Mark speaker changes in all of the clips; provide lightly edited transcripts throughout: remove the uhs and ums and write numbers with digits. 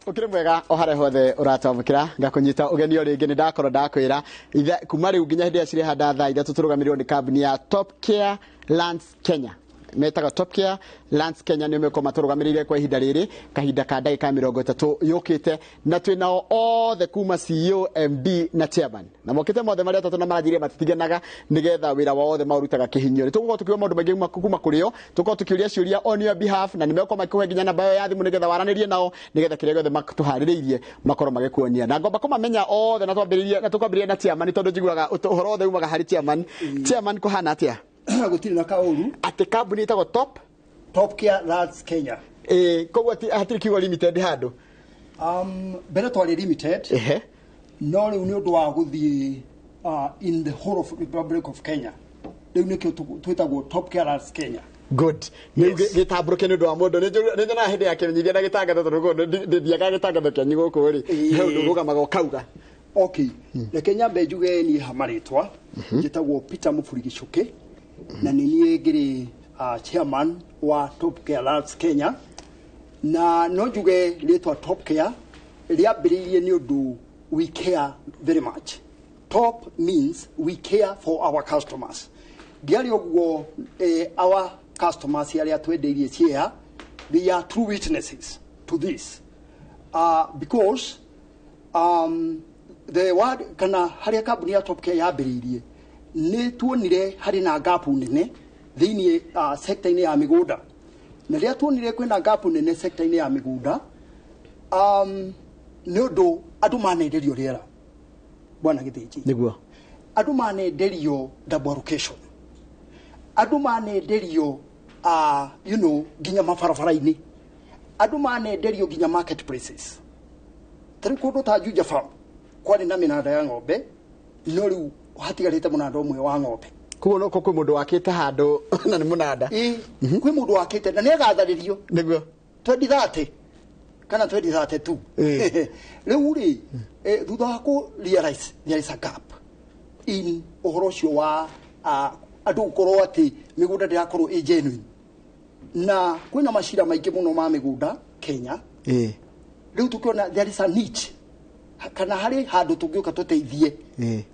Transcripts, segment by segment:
Speaker 1: Ũkĩrĩ mwega o harĩa hothe ũratwamũkĩra, ngakũnyita ũgeni o rĩngĩ. Nĩ ndakorwo ndakwĩra kuma rĩu nginya hĩndĩ ĩrĩa cirĩhanda thaa 3, tũrũgamĩrĩrwo nĩ kambuni ya Top Care Lands Kenya. Metaga Top Care Lands Kenya, nĩo mekorwo matũrũgamĩrĩire kwa ihinda rĩrĩ, kahinda ka ndagĩka 30 yũkĩte, na twĩ nao othe kuma CEO, MD na chairman, na mokĩte mothe marĩ atatũ na maranjĩrĩria matitiganaga nĩgetha wĩra wao wothe maũrutaga kĩhinyio. Nĩ tũgũkorwo tũkiuga maũndũ maingĩ kuma kũrĩ o, tũkorwo tũkĩũria ciũria on your behalf, na nĩ megũkorwo makĩkũhe nginya namba yao ya thimũ nĩgetha waranĩrie nao, nĩgetha kĩrĩa gĩothe matũharĩrĩirie makorwo magĩkuonia. Na ngomba kũmamenya othe, na twambĩrĩrie na tũkwambĩrĩria na chairman, tondũ njiguaga ũhoro wothe umaga harĩ chairman. Chairman, kũhana atĩa?
Speaker 2: Gũtirĩ na kaũru.
Speaker 1: Atĩ kambuni ĩtagwo Top
Speaker 2: Top Care Lands Kenya.
Speaker 1: Ĩĩ, koguo hatirĩ kiugo limited handũ?
Speaker 2: Mbere twarĩ limited, no rĩu nĩ ũndũ wa gũthiĩ in the whole of Republic of Kenya, rĩu nĩkĩo twĩtagwo Top Care Lands Kenya.
Speaker 1: Good. Nĩ gĩtambũrũke nĩ ũndũ wa mũndũ. Nĩ nyonaga hĩndĩ ya kĩmenyithia na gĩtangatho, tondũ ndĩthiaga gĩtangatho kĩanyu gũkũ rĩ, he ũndũ ũrũgamaga ũkauga.
Speaker 2: Okay, reke nyambe njuge niĩ ha marĩtwa njĩtagwo Peter Mũburi Gĩcũkĩ, na nĩ niĩ ngĩrĩ chairman wa Top Care Lands Kenya. Na no njuge rĩtwa Top Care rĩambĩrĩirie nĩ ũndũ we care very much. Top means we care for our customers. Ndiarĩ ũguo, our customers arĩa twendeirie share, they are true witnesses to this, because the word kana harĩa kambuni ya Top Care yambĩrĩirie, nĩ tuonire harĩ na gap nene thĩinĩ sector-inĩ ya mĩgũnda. Na rĩrĩa tuonire kwĩna gap nene sector-inĩ ya mĩgũnda, nĩ ũndũ andũ manenderio rĩera, bwana Gĩthĩnji. Andũ manenderio double allocation, andũ manenderio nginya mabarabara-inĩ, andũ manenderio nginya marketplaces. Ta rĩu kũndũ ta Juja Farm kwarĩ na mĩnanda ya ng'ombe, no rĩu hatigarĩte mũnanda ũmwe wa ng'ombe.
Speaker 1: Koguo no kwĩ mũndũ wakĩte handũ na nĩ mũnanda.
Speaker 2: Ĩ, kwĩ mũndũ wakĩte na nĩ agatharĩrio 2030 kana 2032. Rĩu rĩ, thutha wa kũ realize there is a gap in ũhoro ũcio wa andũ gũkorwo atĩ mĩgũnda ndĩrakorwo ĩ genuine, na kwĩna macira maingĩ mũno ma mĩgũnda Kenya, rĩu tũkĩona there is a niche kana harĩ handũ tũngĩũka tũteithie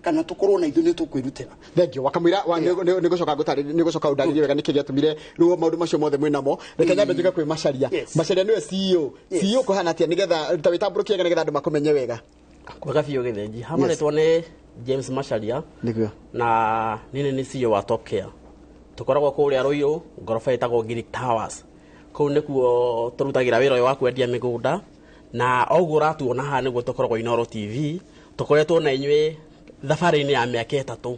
Speaker 2: kana tũkorwo na ithuĩ nĩ tũkwĩrutĩra.
Speaker 1: Thank you. Wakamwira wa nĩ gũcoka ngũtarĩrie, nĩ gũcoka ũndarĩrie wega nĩkĩ gĩatũmire rĩu maũndũ macio mothe mwĩ namo. Reke nyambe njuge kwĩ Macaria. Macaria nĩwe CEO. CEO, kũhana atĩa, nĩgetha ta wĩtambũrũkie wega nĩgetha andũ makũmenye wega?
Speaker 3: Kwega biũ, Gĩthĩnji. Hamarĩtwo nĩ James Macharia na niĩ nĩ CEO wa Top Care. Tũkoragwo kũrĩa Rũirũ, ngoroba ĩtagwo Ngiri Towers. Kũu nĩkuo tũrutagĩra wĩra ũyũ wa kwendia mĩgũnda, na oguo ũratuona haha nĩguo tũkoragwo Inooro TV. Tũkoretwo na inyuĩ thabarĩ-inĩ ya mĩaka 3,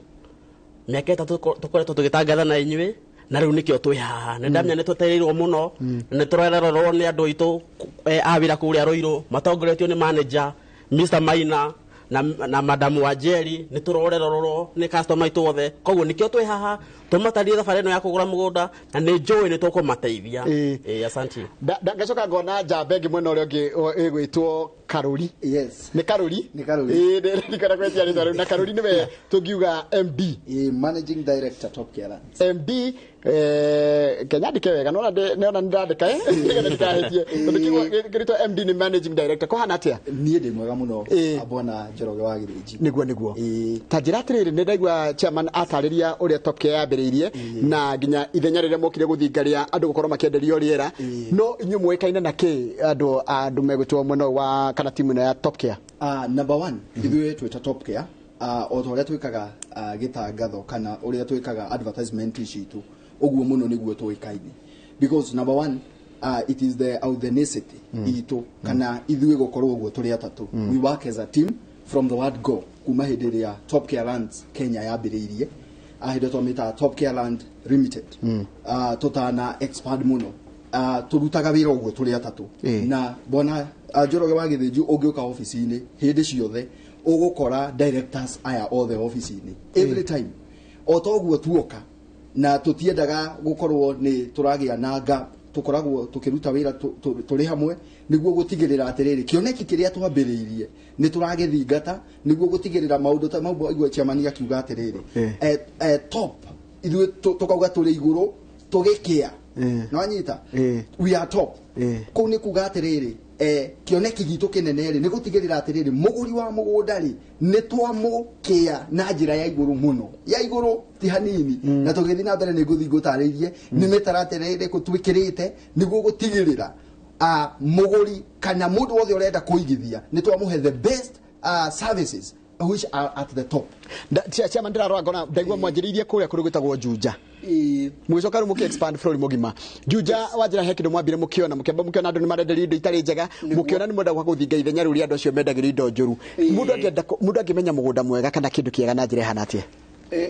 Speaker 3: mĩaka 3 tũkoretwo tũgĩtangatha na inyuĩ, na rĩu nĩkĩo twĩ haha. Nĩ ndamenya nĩ twetereirwo mũno na nĩ tũrererwo nĩ andũ aitũ a wĩra kũrĩa Rũirũ matongoretio nĩ manager Mr Maina na Madam Wanjeri. Nĩ tũrorerorwo nĩ customer aitũ othe, koguo nĩkĩo twĩ haha tũmatarĩrie thabarĩ ĩno ya kũgũra mũgũnda, na nĩ njũĩ nĩ tũkũmateithia. Ĩĩ, asante.
Speaker 1: Ngacoka ngona njamba ĩngĩ mwena ũrĩa ũngĩ ĩgwĩtwo Karũri.
Speaker 4: Yes.
Speaker 1: Nĩ Karũri?
Speaker 4: Nĩ Karũri.
Speaker 1: Ĩĩ, ndirikana gwĩtia rĩtwa rĩu. Na Karũri nĩwe tũngiuga MD.
Speaker 4: Ĩĩ, managing director, Top Care Lands.
Speaker 1: MD, kenya ndike wega, nona nona ndandĩka, nĩgetha ndikahĩtie, tondũ kiugo kĩrĩtwo MD nĩ managing director. Kũhana atĩa?
Speaker 4: Niĩ ndĩ mwega mũno, bwana Njoroge wa Gĩthĩnji.
Speaker 1: Nĩguo.
Speaker 4: Ĩĩ.
Speaker 1: Ta njĩra atĩrĩrĩ, nĩ ndaigua chairman atarĩria ũrĩa Top Care yambĩrĩirie na nginya ithenya rĩrĩa mokire gũthinga rĩa andũ gũkorwo makĩenderio rĩera, no inyuĩ mũĩkaine na kĩ, andũ megwĩtwo mwena ũyũ wa kana timu ĩno ya Top Care?
Speaker 4: Number one, ithuĩ twĩta Top Care, o ta ũrĩa twĩkaga gĩtangatho kana ũrĩa twĩkaga advertisement citũ ũguo mũno nĩguo tũĩkaine, because number one, it is the authenticity itũ kana ithuĩ gũkorwo ũguo tũrĩ atatũ. We work as a team from the word go, kuma hĩndĩ ĩrĩa Top Care Lands Kenya yambĩrĩirie, hĩndĩ ĩyo twamĩtaga Top Care Land Limited, tũtana expand mũno, tũrutaga wĩra ũguo tũrĩ atatũ. Na bwana Njoroge wa Gĩthĩnji, ũngĩũka ofici-inĩ hĩndĩ ciothe ũgũkora directors aya othe ofici-inĩ every time, o ta ũguo tuoka, na tũtiendaga gũkorwo nĩ tũragĩa na gap. Tũkoragwo tũkĩruta wĩra tũrĩ hamwe nĩguo gũtigĩrĩra atĩrĩrĩ, kĩoneki kĩrĩa twambĩrĩirie nĩ tũragĩthingata, nĩguo gũtigĩrĩra maũndũ ta mau aigua chairman akiuga atĩrĩrĩ, top ithuĩ tũkauga tũrĩ igũrũ tũgĩkĩa. Nĩwanyita? We are top. Kũu nĩ kuga atĩrĩrĩ, Kĩoneki gitũ kĩnene rĩ nĩ gũtigĩrĩra atĩrĩrĩ mũgũri wa mũgũnda rĩ nĩ twamũkĩa na njĩra ya igũrũ mũno, ya igũrũ ti hanini. Na tũgĩthiĩ na mbere nĩ ngũthiĩ ngũtarĩirie nĩ mĩtaratara ĩrĩkũ twĩkĩrĩte nĩguo gũtigĩrĩra mũgũri kana mũndũ wothe ũrenda kũigithia nĩ twamũhe the best services which are at the top.
Speaker 1: Chairman, ndĩrarora ngona ndaigua mwanjĩrĩirie kũrĩa kũrĩ gwĩtagwo Juja, mũgĩcoka rĩu mũkĩ expand bũrũri mũgima. Juja wanjĩra he kĩndũ mwambire mũkĩona, mũkĩamba mũkĩona andũ nĩ marenderio indo itarĩ njega, mũkĩona nĩ mwenda gũka gũthinga ithenya rĩu rĩa andũ acio mendagĩrio indo njũru. Mũndũ angĩenda mũndũ angĩmenya mũgũnda mwega kana kĩndũ kĩega na njĩra ĩhana atĩa?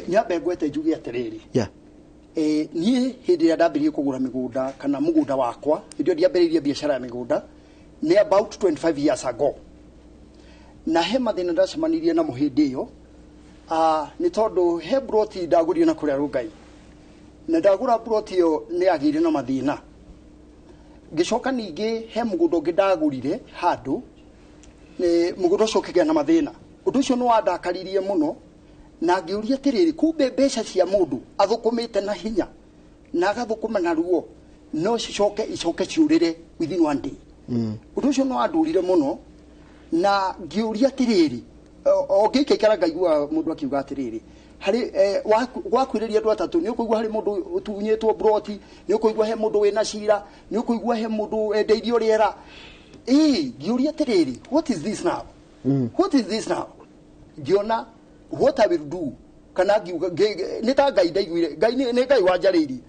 Speaker 2: Nyambe ngwete njuge atĩrĩrĩ, niĩ hĩndĩ ĩrĩa ndambĩrĩirie kũgũra mĩgũnda kana mũgũnda wakwa, hĩndĩ ĩyo ndiambĩrĩirie biacara ya mĩgũnda, nĩ about 25 years ago, na he mathĩna ndacemanirie namo hĩndĩ ĩyo. Nĩ tondũ he broti ndagũrire na kũrĩa Rũngai, na ndagũra broti ĩyo nĩ yagĩire na mathĩna. Ngĩcoka ningĩ he mũgũnda ũngĩ ndagũrire handũ, nĩ mũgũnda ũcio ũkĩgĩa na mathĩna. Ũndũ ũcio nĩ wandakaririe mũno na ngĩũria atĩrĩrĩ, kumbe mbeca cia mũndũ athũkũmĩte na hinya na agathũkũma na ruo no cicoke icoke ciũrĩre within one day? Ũndũ ũcio nĩ wandũrire mũno na ngĩũria atĩrĩrĩ, o ngĩikaikara ngaigua mũndũ akiuga atĩrĩrĩ, harĩ gwakuĩrĩria andũ atatũ, nĩ ũkũigua harĩ mũndũ ũtunyĩtwo broti, nĩ ũkũigua he mũndũ wĩna cira, nĩ ũkũigua he mũndũ endeirio rĩera. Ĩĩ, ngĩũria atĩrĩrĩ, what is this now? What is this now? Ngĩona what I will do, kana ngiuga nĩ ta Ngai ndaiguire, Ngai nĩ Ngai wanjarĩirie.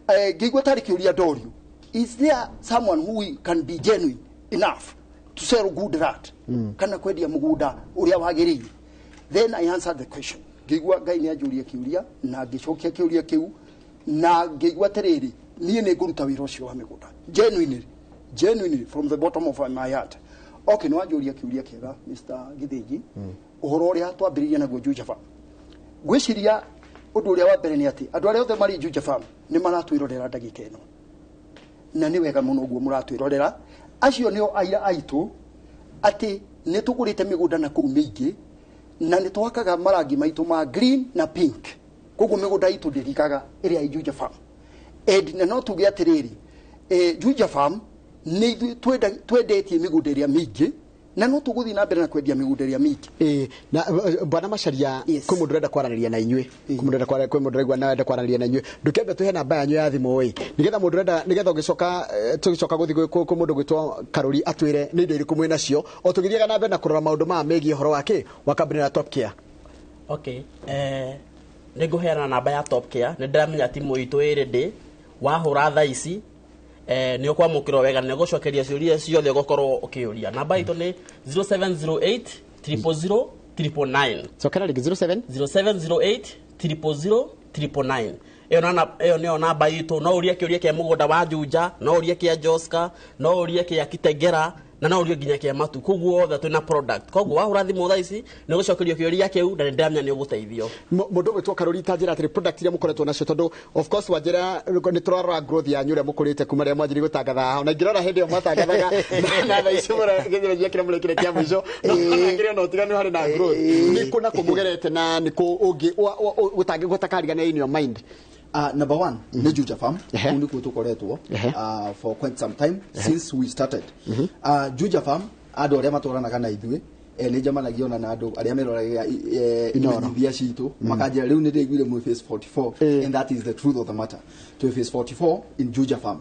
Speaker 2: Ngĩigua tarĩ kĩũria ndorio, is there someone who can be genuine enough to sell good land kana kwendia mũgũnda ũrĩa wagĩrĩire? Then I answered the question. Ngĩigua Ngai nĩ anjũria kĩũria na ngĩcokia kĩũria kĩu na ngĩigua atĩrĩrĩ, niĩ nĩ ngũruta wĩra ũcio wa mĩgũnda genuinely, genuinely, from the bottom of my heart. Okay, nĩ wanjũria kĩũria kĩega, Mr. Gĩthĩnji. Ũhoro ũrĩa twambĩrĩirie naguo Juja Farm, ngwĩciria ũndũ ũrĩa wa mbere nĩ atĩ andũ arĩa othe marĩ Juja Farm nĩ maratwĩrorera ndagĩka ĩno, na nĩ wega mũno ũguo mũratwĩrorera. Acio nĩo aira aitũ atĩ nĩ tũgũrĩte mĩgũnda na kũu mĩingĩ na nĩ twakaga marangi maitũ ma green na pink, koguo mĩgũnda itũ ndĩrikaga ĩrĩa ĩ Juja Farm. And na no tuge atĩrĩrĩ, Juja Farm nĩ ithuĩ twendetie mĩgũnda ĩrĩa mĩingĩ na no tũgũthiĩ na mbere na kwendia mĩgũnda ĩrĩa mĩingĩ.
Speaker 1: Ĩĩ, na bwana Macharia, kwĩ mũndũ ũrenda kwaranĩria na inyuĩ, kwĩ mũndũ ũrenda kwĩ mũndũ ũraigua na arenda kwaranĩria na inyuĩ, ndũkĩambe tũhe namba yanyu ya thimũ ĩ, nĩgetha mũndũ ũrenda, nĩgetha ũgĩcoka tũgĩcoka gũthiĩ kwĩ mũndũ gwĩtwo Karũri atwĩre nĩ indo irĩkũ mwĩ nacio o tũgĩthiaga na mbere na kũrora maũndũ maya megiĩ ũhoro wa kĩ wa kambuni ya Top Care.
Speaker 3: Okay, nĩ ngũheana namba ya Top Care. Nĩ ndĩramenya timu itũ ĩ ready. Wahũra thaa ici nĩ ũkwamũkĩrwo wega, nĩ ũgũcokeria ciũria ciothe ũgũkorwo ũkĩũria. Namba itũ nĩ 0708 000 999.
Speaker 1: Cokera rĩngĩ, 07
Speaker 3: 0708 000 999. Ĩyo nĩyo namba itũ. No ũrie kĩũria kĩa mũgũnda wa Juja, no ũrie kĩa Joska, no ũrie kĩa Kitengera na no ũrie nginya kĩa Matu. Koguo othe twĩna product, koguo wahũra thimũ thaa ici nĩ ũgũcokerio kĩũria kĩu na nĩ ndĩramenya nĩ ũgũteithio.
Speaker 1: Mũndũ ũgwĩtwo Karũri, ta njĩra atĩrĩ, product iria mũkoretwo nacio, tondũ of course wanjĩra nĩ tũrarora growth yanyu ũrĩa mũkũrĩte kuma rĩrĩa mwanjirie gũtangatha haha, na ingĩrora hĩndĩ ĩyo mwatangathaga na thaa ici mũrageria kĩrĩa mũrekire kĩa mũico, no ngĩrĩ ona ũtiganu harĩ na growth, nĩ kũ na kũ mũgerete na nĩ kũ ũngĩ gũtakarigania in your mind?
Speaker 4: Number one, nĩ Juja Farm. Kũu nĩkuo tũkoretwo for quite some time since we started. Juja Farm, andũ arĩa matwaranaga na ithuĩ, nĩ njemanagia ona na andũ arĩa meroragia
Speaker 1: Inooro.
Speaker 4: imenyithia citũ, makanjĩra rĩu nĩ ndĩiguire mwĩ phase 44, and that is the truth of the matter. Twĩ phase 44 in Juja Farm.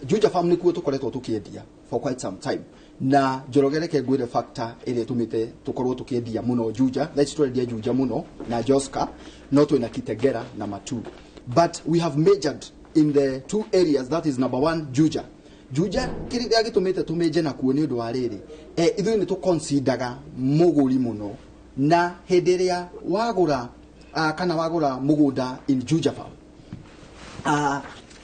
Speaker 4: Juja Farm nĩkuo tũkoretwo tũkĩendia for quite some time, na Njoroge, reke ngwĩre factor ĩrĩa ĩtũmĩte tũkorwo tũkĩendia mũno Juja. Thaa ici tũrendia Juja mũno na Joska, no twĩna Kitengera na Matu, but we have majored in the two areas, that is number one Juja. Juja kĩrĩa gĩtũmĩte tũmĩnje nakuo nĩ ũndũ wa rĩrĩ, ithuĩ nĩ tũconsideraga mũgũri mũno, na hĩndĩ ĩrĩa wagũra kana wagũra mũgũnda in Juja Farm,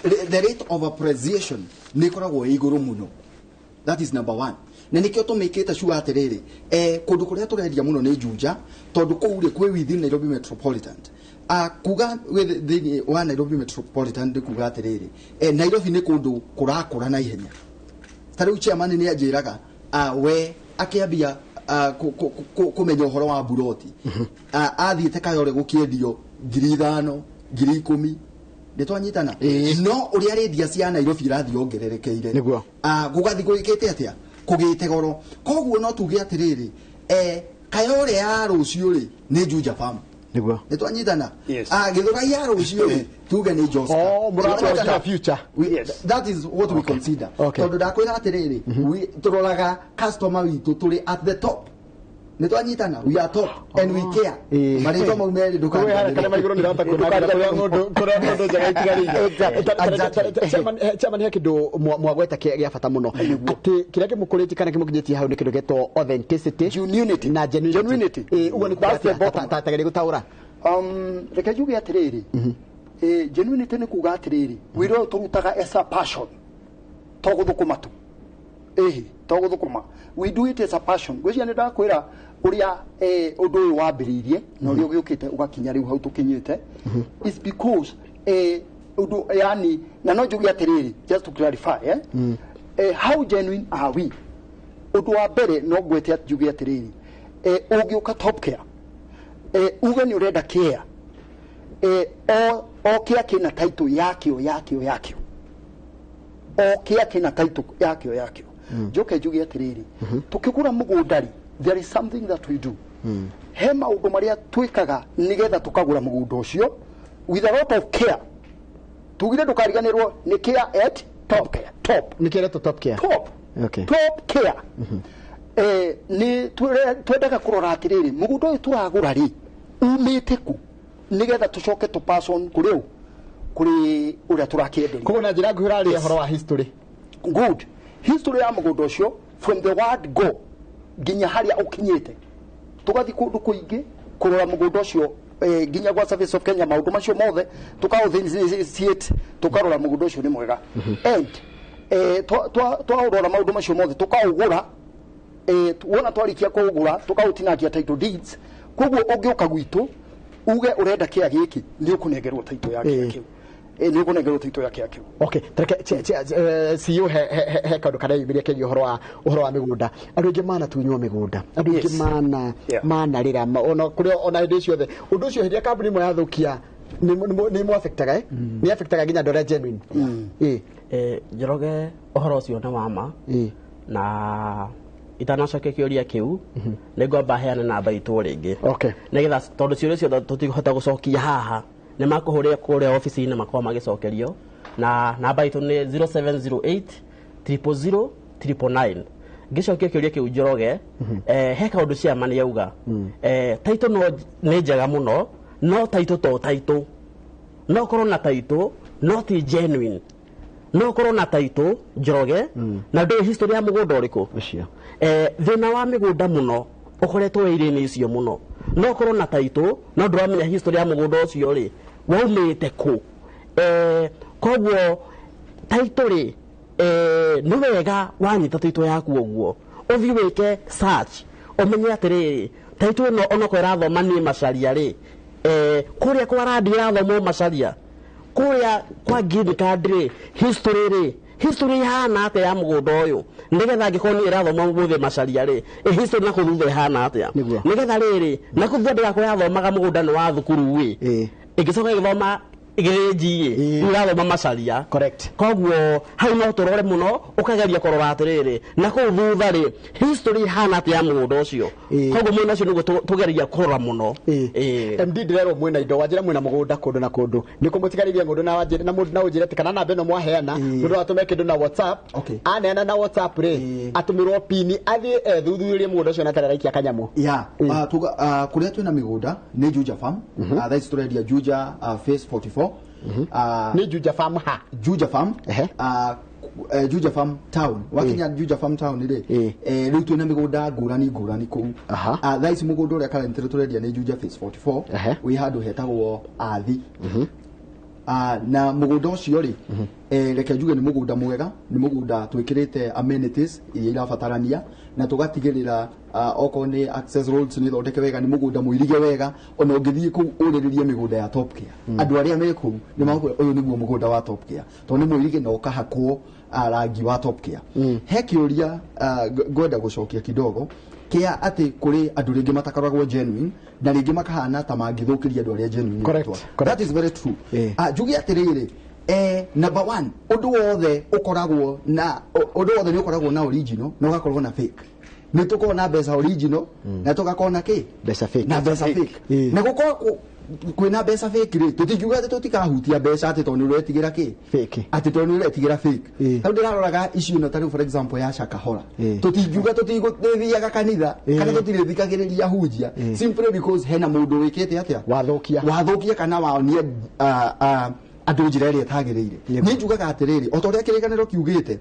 Speaker 4: the rate of appreciation nĩ ĩkoragwo ĩ igũrũ mũno. That is number one, na nĩkĩo tũmĩkĩte sure atĩrĩrĩ, kũndũ kũrĩa tũrendia mũno nĩ Juja, tondũ kũu rĩ kwĩ within Nairobi Metropolitan. Kuga wĩ thĩinĩ wa Nairobi Metropolitan nĩ kuga atĩrĩrĩ, Nairobi nĩ kũndũ kũrakũra na ihenya. Ta rĩu chairman nĩ anjĩraga, we akĩambia kũmenya ũhoro wa buroti, athiĩte Kayore gũkĩendio 5,000, 10,000. Nĩ twanyitana no ũrĩa rĩndia cia Nairobi irathiĩ ongererekeire
Speaker 1: Nĩguo.
Speaker 4: Gũgathiĩ gwĩkĩte atĩa kũgĩte goro. Koguo no tuge atĩrĩrĩ, Kayore ya rũciũ rĩ nĩ Juja Farm.
Speaker 1: Nĩguo.
Speaker 4: Nĩ twanyitana.
Speaker 2: Yes.
Speaker 4: Githurai ya rũciũ rĩ tuge nĩ Joska.
Speaker 1: Oh, mũrarora future.
Speaker 2: Yes.
Speaker 4: That is what we consider.
Speaker 1: Okay.
Speaker 4: Tondũ ndakwĩra atĩrĩrĩ, tũroraga customer witũ tũrĩ at the top. Nĩ twanyitana, we are top and we care. Marĩtwa mau merĩ
Speaker 1: Kũrĩa karĩa maigũrũ nĩ rata kuona kũrĩa ng'ũndũ kũrĩa ng'ũndũ njega itigarĩire.
Speaker 4: Exactly.
Speaker 1: Chairman, he kĩndũ mwagweta gĩa bata mũno atĩ kĩrĩa kĩmũkũrĩtie kana kĩmũkinyĩtie hau nĩ kĩndũ gĩtwo authenticity
Speaker 2: Genuinity.
Speaker 1: na genuinity.
Speaker 2: Genuinity.
Speaker 1: Ũguo nĩ kuga
Speaker 2: That's the
Speaker 1: atĩa?
Speaker 2: bottom.
Speaker 1: Ta geria gũtaũra.
Speaker 2: Reke njuge atĩrĩrĩ, genuinity nĩ kuga atĩrĩrĩ, wĩra ũyũ tũrutaga as a passion, to gũthũkũma tu, ĩhĩ, to gũthũkũma, we do it as a passion. Ngwĩciria nĩ ndakwĩra ũrĩa ũndũ ũyũ wambĩrĩirie na ũrĩa ũgĩũkĩte ũgakinya rĩu hau tũkinyĩte is because ũndũ yani, na no njuge atĩrĩrĩ, just to clarify, how genuine are we? Ũndũ wa mbere no ngwete njuge atĩrĩrĩ, ũngĩũka Top Care, uge nĩ ũrenda care, o kĩa kĩna title yakĩo yakĩo yakĩo, o kĩa kĩna title yakĩo yakĩo. Njoke njuge atĩrĩrĩ, tũkĩgũra mũgũnda rĩ, there is something that we do. He maũndũ marĩa twĩkaga nĩgetha tũkagũra mũgũnda ũcio with a lot of care. Tugire ndũkariganĩrwo nĩ care at Top Care, top.
Speaker 1: Nĩ kĩretwo Top Care.
Speaker 2: Top.
Speaker 1: Okay.
Speaker 2: Top Care. Nĩ twendaga kũrora atĩrĩrĩ, mũgũnda ũyũ tũragũra rĩ umĩte kũ, nĩgetha tũcoke tũ pass on kũrĩ ũ, kũrĩ ũrĩa tũrakĩenderia.
Speaker 1: Koguo na njĩra nguhĩ ũraria ũhoro wa history.
Speaker 2: Good history ya mũgũnda ũcio from the word go nginya harĩa ũkinyĩte. Tũgathiĩ kũndũ kũingĩ kũrora mũgũnda ũcio, nginya gwa Service of Kenya, maũndũ macio mothe tũka-authenticate, tũkarora mũgũnda ũcio nĩ mwega, and twaũrora maũndũ macio mothe tũkaũgũra. Wona twarĩkia kũũgũra, tũkaũtinangia title deeds. Koguo ũngĩũka gwitũ uge ũrenda kĩa gĩkĩ, nĩ ũkũnengerwo title ya kĩa kĩu. Nĩ ũkũnengerwo title ya kĩa kĩu.
Speaker 1: Okay, tareke CEO he kaũndũ kareyumĩria kegiĩ ũhoro wa mĩgũnda. Andũ aingĩ manatunywo mĩgũnda, andũ aingĩ mana manarĩra ona kũrĩa ona hĩndĩ ciothe. Ũndũ ũcio hĩndĩ ĩrĩa kambuni ĩmwe yathũkia nĩ mũ affectaga, nĩ affectaga nginya andũ arĩa genuine.
Speaker 3: Njoroge, ũhoro ũcio nĩ wa ma. Na itanacokia kĩũria kĩu, nĩ ngwamba heane namba itũ rĩngĩ nĩgetha tondũ ciũria ciothe tũtikũhota gũcokia haha, nĩ makũhũrĩa kũrĩa obici-inĩ makorwo magĩcokerio. Na namba itũ nĩ 0708 000 999. Ngĩcokia kĩũria kĩu, Njoroge, he kaũndũ chairman yauga, title no nĩ njega mũno, no title to title, no korwo na title no ti genuine, no korwo na title, Njoroge, na ndũĩ history ya mũgũnda ũrĩkũ.
Speaker 1: Ũcio.
Speaker 3: Thĩna wa mĩgũnda mũno ũkoretwo wĩ icio mũno, no korwo na title no ndũramenya history ya mũgũnda ũcio rĩ waumĩte kũ. Koguo title rĩ, nĩ wega wanyita title yaku ũguo ũthiĩ wĩke search, ũmenye atĩrĩrĩ, title ĩno onokorwo ĩrathoma niĩ Macaria rĩ, kũrĩa kwa randi ĩrathomwo Macaria, kũrĩa kwa green card rĩ, history rĩ, history ihana atĩa ya mũgũnda ũyũ, nĩgetha angĩkorwo niĩ ĩrathoma ũmũthĩ Macaria rĩ, history na kũu thutha ĩhana atĩa, nĩgetha rĩrĩ na kũu thutha ndĩgakorwo yathomaga mũgũnda nĩ wa thukuru ĩ, ĩngĩcoka ĩgĩthoma gĩthĩnji ĩ, rĩu ĩrathoma Macaria. Koguo hau no tũrore mũno, ũkageria kũrora atĩrĩrĩ, na kũu thutha rĩ, history ihana atĩa ya mũgũnda ũcio. Koguo mwena ũcio nĩguo tũgeragia kũrora mũno.
Speaker 1: MD, ndĩrerwo mwĩna indo, wanjĩra mwĩna mũgũnda kũndũ na kũndũ, nĩ kũmũtigarĩria ng'ũndũ na wanjĩra na mũndũ na ũnjĩre atĩ kana namba ĩno mwaheana, mũndũ no atũme kĩndũ na WhatsApp. Aneana na WhatsApp rĩ, atũmĩrwo pini athiĩ ethuthurĩrie mũgũnda ũcio na atarĩ araikia kanyamũ.
Speaker 4: Ya, tuga, kuria twina migunda ni Juja Farm. Thaa ici turendia Juja Phase 44.
Speaker 1: Nĩ Juja Farm ha?
Speaker 4: Juja Farm. Juja Farm town. Wakinya Juja Farm town rĩ, rĩu twĩna mĩgũnda ngũrani ngũrani kũu. Thaa ici mũgũnda ũrĩa currently tũrendia nĩ Juja Phase 44, wĩ handũ hetagwo Athi. Na mũgũnda ũcio rĩ, reke njuge nĩ mũgũnda mwega, nĩ mũgũnda twĩkĩrĩte amenities iria irabatarania na tũgatigĩrĩra okorwo nĩ access roads nĩ thondeke wega, nĩ mũgũnda mũirige wega. Ona ũngĩthiĩ kũu ũrĩrĩrie mĩgũnda ya Top Care, andũ arĩa me kũu nĩ makwĩra ũyũ nĩguo mũgũnda wa Top Care, tondũ nĩ mũirige na ũkahakwo rangi wa Top Care. He kĩũria ngwenda gũcokia kidogo. Kia atĩ kũrĩ andũ rĩngĩ matakoragwo genuine na rĩngĩ makahana ta mangĩthũkĩria andũ arĩa genuine.
Speaker 1: Correct.
Speaker 4: That is very true.
Speaker 1: Eh.
Speaker 4: Njuge atĩrĩrĩ, number one, ũndũ wothe ũkoragwo na ũndũ wothe nĩ ũkoragwo na original na ũgakorwo na fake. Nĩ tũkoragwo na mbeca original na tũgakorwo na kĩ?
Speaker 1: Mbeca fake.
Speaker 4: Na mbeca fake. Na gũkorwo kwĩna mbeca fake rĩ, tũtingiuga atĩ tũtikahutia mbeca atĩ tondũ nĩ ũretigĩra kĩ?
Speaker 1: Fake.
Speaker 4: Atĩ tondũ nĩ ũretigĩra fake.
Speaker 1: Eh.
Speaker 4: Rĩu ndĩraroraga issue ĩno ta rĩu, for example, ya Shakahola.
Speaker 1: Eh.
Speaker 4: Tũtingiuga tũtigũthiaga kanitha kana tũtirĩthikagĩrĩria hunjia simply because hena mũndũ wĩkĩte atĩa?
Speaker 1: Wathũkia.
Speaker 4: Wathũkia kana waonia andũ njĩra ĩrĩa ĩtagĩrĩire.
Speaker 1: Nĩguo.
Speaker 4: Niĩ njugaga atĩrĩrĩ, o ta ũrĩa kĩrĩkanĩro kiugĩte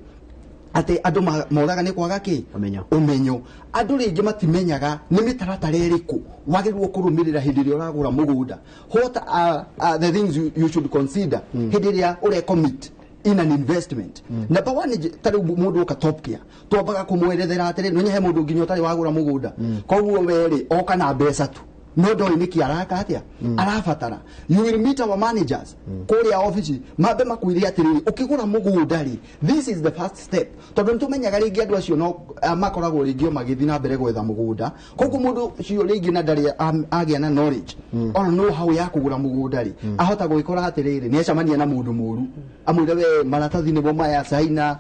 Speaker 4: atĩ andũ moraga nĩ kwaga kĩ?
Speaker 1: Ũmenyo.
Speaker 4: Ũmenyo. Andũ rĩngĩ matimenyaga nĩ mĩtaratara ĩrĩkũ wagĩrĩirwo kũrũmĩrĩra hĩndĩ ĩrĩa ũragũra mũgũnda. What are the things you should consider hĩndĩ ĩrĩa ũre commit in an investment? Number one, ta rĩu mũndũ oka Top Care, twambaga kũmwerethera atĩrĩ, nĩ he mũndũ nginya ũtarĩ wagũra mũgũnda, koguo we rĩ oka na mbeca tu no ndoĩ nĩkĩ araka atĩa arabatara. You will meet our managers kũrĩa ofici mambe makwĩre atĩrĩrĩ, ũkĩgũra mũgũnda rĩ, this is the first step, tondũ nĩ tũmenyaga rĩngĩ andũ acio no makoragwo rĩngĩ o magĩthiĩ na mbere gwetha mũgũnda. Koguo mũndũ ũcio rĩngĩ na ndarĩ agĩa na knowledge or know how ya kũgũra mũgũnda rĩ, ahota gwĩkora atĩrĩrĩ, nĩ acemania na mũndũ mũru amwĩre, "We, maratathi nĩmo maya, caina,"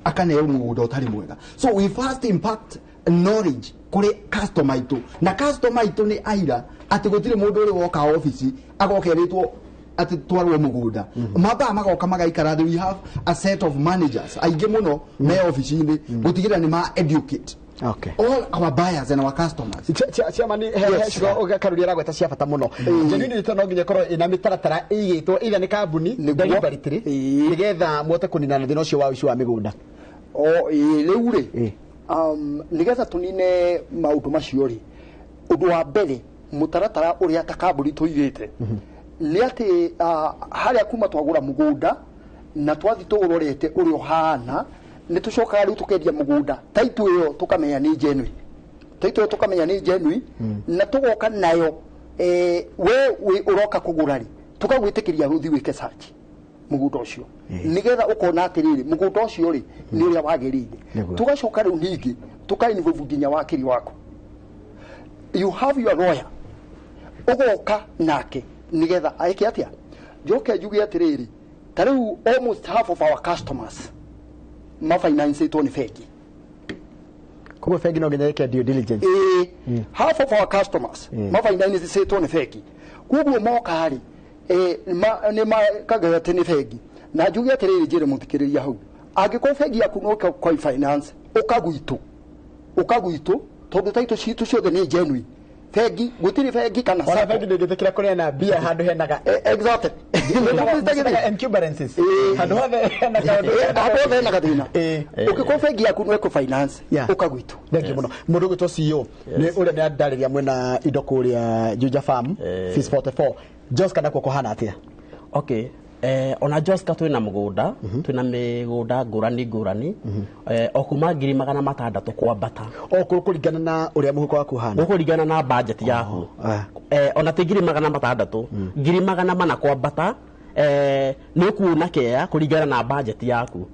Speaker 4: akaneo mũgũnda ũtarĩ mwega. So we first impact knowledge kũrĩ customer itũ, na customer itũ nĩ aira atĩ gũtirĩ mũndũ ũrĩ woka ofici agokerĩtwo atĩ twarwo mũgũnda. Mambaga magoka magaikara thĩ. We have a set of managers aingĩ mũno me ofici-inĩ gũtigĩrĩra nĩ ma educate all our buyers and our customers.
Speaker 1: Chairman, he ciugo karuria aragweta cia bata mũno. Genuine no nginya ĩkorwo ĩna mĩtaratara ĩigĩtwo either nĩ kambuni deliberately nĩgetha muhote kũnina na thĩna ũcio wa ũici wa mĩgũnda.
Speaker 2: O ĩĩ, rĩu rĩ, nĩgetha tũnine maũndũ macio rĩ, ũndũ wa mbere, mũtaratara ũrĩa ta kambuni tũigĩte nĩ atĩ harĩa kuma twagũra mũgũnda na twathi tũũrorete ũrĩa ũhana, nĩ tũcokaga rĩu tũkendia mũgũnda taitũ ĩyo tũkamenya nĩ genuine, taitũ ĩyo tũkamenya nĩ genuine, na tũgoka nayo, we ũroka kũgũra rĩ, tũkagwĩtĩkĩria ũthiĩ wĩke search mũgũnda ũcio nĩgetha ũkona atĩrĩrĩ, mũgũnda ũcio rĩ nĩ ũrĩa wagĩrĩire. Tũgacoka rĩu ningĩ tũka involve nginya wakiri waku. You have your lawyer, ũgoka nake nĩgetha eke atĩa? Njoke njuge atĩrĩrĩ, ta rĩu almost half of our customers mafinancĩtwo nĩ bengi.
Speaker 1: Koguo bengi no nginya ĩke due diligence.
Speaker 2: Ĩĩ, half of our customers mafinancĩtwo nĩ bengi. Koguo moka rĩ, nĩ makaga atĩ nĩ bengi. Na njuge atĩrĩrĩ, njĩre mũthikĩrĩria hau, angĩkorwo bengi yaku no ĩka finance, ũka gwitũ, ũka gwitũ, tondũ taitũ citũ ciothe nĩ genuine. Bengi gũtirĩ bengi kana
Speaker 1: Ona
Speaker 2: sacco.
Speaker 1: bengi ndĩngĩtĩkĩra kũneana mbia handũ henaga
Speaker 2: Exactly.
Speaker 1: Encumbrances handũ hothe hena kaũndũ.
Speaker 2: Handũ hothe hena gathĩna. Ũngĩkorwo bengi yaku no ĩkũ finance, ũka gwitũ.
Speaker 1: Thank you mũno. Mũndũ ũgwĩtwo CEO nĩ ũrĩa nĩ andarĩria mwena indo kũrĩa Juja Farm Phase 44 Joska, nakuo kũhana atĩa?
Speaker 3: Okay, ona Joska twina mũgũnda, twina mĩgũnda ngũrani ngũrani, o kuma 600,000 kwambata.
Speaker 1: O kũringana na ũrĩa mũhuko waku ũhana.
Speaker 3: Gũkũringana na budget yaku. Ona ti 600,000, 400,000 kwambata, nĩ ũkuona kea kũringana na budget yaku.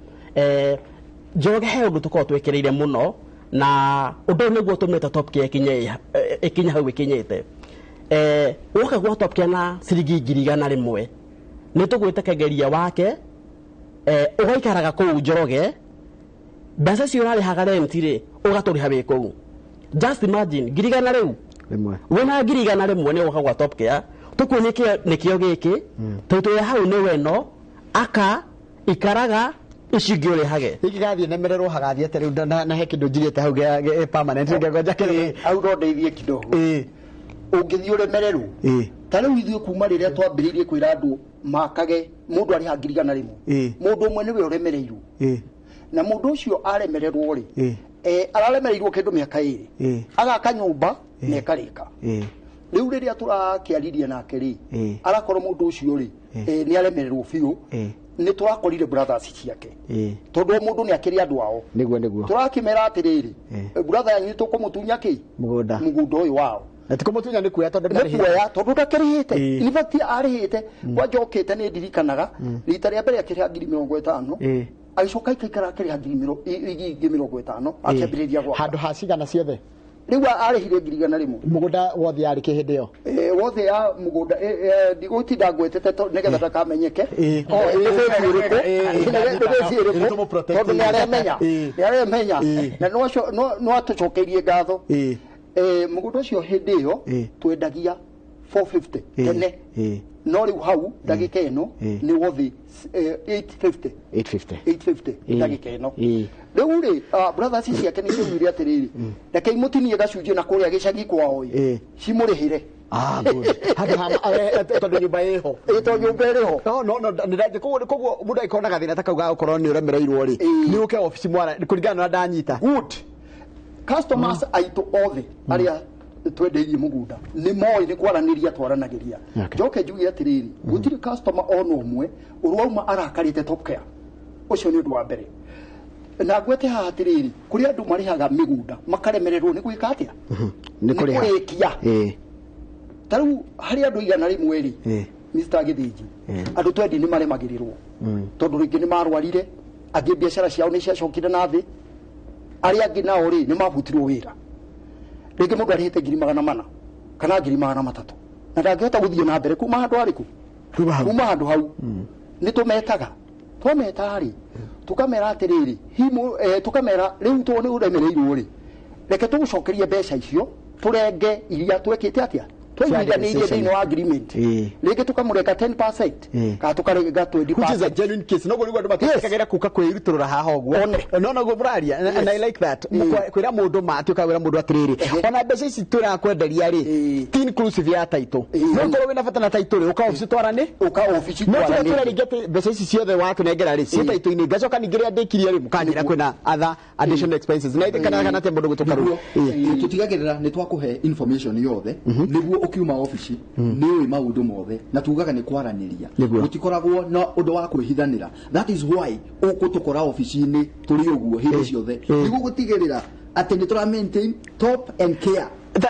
Speaker 3: Njoroge he ũndũ tũkoragwo twĩkĩrĩire mũno, na ũndũ ũyũ nĩguo ũtũmĩte Top Care ĩkinye hau ĩkinyĩte. Woka gwa Top Care na ciringi 100,000, nĩ tũgwĩtĩkagĩria wake, ũgaikaraga kũu Njoroge, mbeca icio ũrarĩhaga rent rĩ, ũgatũrĩha wĩ kũu. Just imagine, 100,000 rĩu
Speaker 1: 1.
Speaker 3: Wĩna 100,000 nĩ ũgoka gwa Top Care, tũkuonie nĩkĩo gĩkĩ tondũ twĩ hau nĩ weno aka ikaraga ici ingĩ ũrĩhage.
Speaker 1: Gĩkĩ gathiĩ nemererwo hagathiĩ atĩa rĩu? Na he kĩndũ njigĩte hau gĩa permanent ngĩgonja kĩrĩ.
Speaker 2: Hau no ndeithie kidogo. Ũngĩthiĩ ũremererwo, ta rĩu ithuĩ kuma rĩrĩa twambĩrĩirie kwĩra andũ makage mũndũ arĩha 100,000, mũndũ ũmwe nĩwe ũremereirwo, na mũndũ ũcio aremererwo rĩ, araremereirwo kĩndũ mĩaka 2, agaka nyũmba na ĩkarĩka. Rĩu rĩrĩa tũrakĩaririe nake rĩ, arakorwo mũndũ ũcio rĩ, nĩ aremererwo biũ. Nĩ tũrakorire brothers ciake, tondũ o mũndũ nĩ akĩrĩ andũ ao.
Speaker 1: Nĩguo.
Speaker 2: Tũrakĩmera atĩrĩrĩ, brother yanyu tũkũmũtunya kĩ?
Speaker 1: Mũgũnda.
Speaker 2: Mũgũnda ũyũ wao.
Speaker 1: Na ti kũmũtunya, nĩ kuoya tondũ
Speaker 2: nĩ
Speaker 1: ndarĩhĩte.
Speaker 2: kuoya tondũ ndakĩrĩhĩte. In fact arĩhĩte kwanja okĩte, nĩ ndirikanaga rita rĩa mbere akĩrĩha 50,000, agĩcoka ikaikara akĩrĩha ngiri ingĩ 50 akĩambĩrĩria gwaka.
Speaker 1: Handũ ha cigana ciothe?
Speaker 2: Rĩu arĩhire 100,000.
Speaker 1: Mũgũnda wothe yarĩ kĩ hĩndĩ ĩyo?
Speaker 2: Wothe ya mũgũnda, ndigũtinda ngwetete nĩgetha ndakamenyeke. Tondũ nĩaremenya, nĩaremenya na no atũcokeirie ngatho. Mũgũnda ũcio hĩndĩ ĩyo twendagia 450 tene, no rĩu hau ndagĩka ĩno nĩ wothe 850.
Speaker 1: 850.
Speaker 2: 850 ndagĩka ĩno. Rĩu rĩ, brothers ciake nĩ ciaugire atĩrĩrĩ, reke imũtinie gacunjĩ na kũrĩa gĩcagi kwao ĩ, cimũrĩhĩre.
Speaker 1: Ah, good. Handũ ha tondũ nyũmba ĩho.
Speaker 2: Ĩ, tondũ nyũmba ĩrĩho.
Speaker 1: No nĩ koguo mũndũ angĩkorwo na gathĩna ta kau ga gũkorwo nĩ ũremereirwo rĩ, nĩ ũke obici mwara kũringana na ũrĩa ndanyita.
Speaker 2: Good. Customers aitũ othe arĩa twendeirie mũgũnda nĩ moĩ nĩ kwaranĩria twaranagĩria. Njoke njuge atĩrĩrĩ, gũtirĩ customer ona ũmwe ũrauma arakarĩte Top Care. Ũcio nĩ ũndũ wa mbere. Na ngwete haha atĩrĩrĩ, kũrĩ andũ marĩhaga mĩgũnda makaremererwo nĩ gwĩka atĩa?
Speaker 1: Nĩ kũrĩha.
Speaker 2: Kũrĩkia. Ta rĩu harĩ andũ 100 rĩ, Mr. Gĩthĩnji, andũ twendi nĩ maremagĩrĩrwo. Tondũ rĩngĩ nĩ marwarire, angĩ biacara ciao nĩ ciacokire na thĩ, arĩa angĩ nao rĩ nĩ mabutirwo wĩra. Rĩngĩ mũndũ arĩhĩte 400,000 kana 300,000 na ndangĩhota gũthiĩ na mbere kuma handũ harĩkũ? Kuma handũ hau. Nĩ tũmetaga. Twameta rĩ, tũkamera atĩrĩrĩ, tũkamera rĩu tondũ nĩ ũremereirwo rĩ, reke tũgũcokerie mbeca icio, tũrenge iria twekĩte atĩa? Twaiguithanĩirie thĩinĩ wa agreement. Rĩngĩ tũkamũrenga 10% kana tũkarenga 20%.
Speaker 1: Which is a genuine case. Noguo nĩguo andũ matiĩtĩkagĩra kuka kwĩrutũrũra haha ũguo. No noguo mũraria, and I like that. Kwĩra mũndũ ma atĩ ũkawĩra mũndũ atĩrĩrĩ, ona mbeca ici tũrakwenderia rĩ, ti inclusive ya title. No ũkorwo wĩna bata na title rĩ, ũka obici twarane.
Speaker 2: Ũka obici twarane.
Speaker 1: No tiga rĩngĩ atĩ mbeca ici ciothe watũnengera rĩ, ciĩ title-inĩ. Ngacoka ningĩ rĩrĩa ndĩkirie rĩ, mũkanjĩra kwĩna other additional expenses. Na kana atĩa mũndũ gũtũka rũu.
Speaker 4: Tũtigagĩrĩra nĩ twakũhe information yothe nĩguo ũkiuma obici nĩ ũĩ maũndũ mothe, na tugaga nĩ kwaranĩria, gũtikoragwo na ũndũ wa kwĩhithanĩra. That is why ũgũtũkora obici-inĩ tũrĩ ũguo hĩndĩ ciothe nĩguo gũtigĩrĩra atĩ nĩ tũra maintain Top and Care.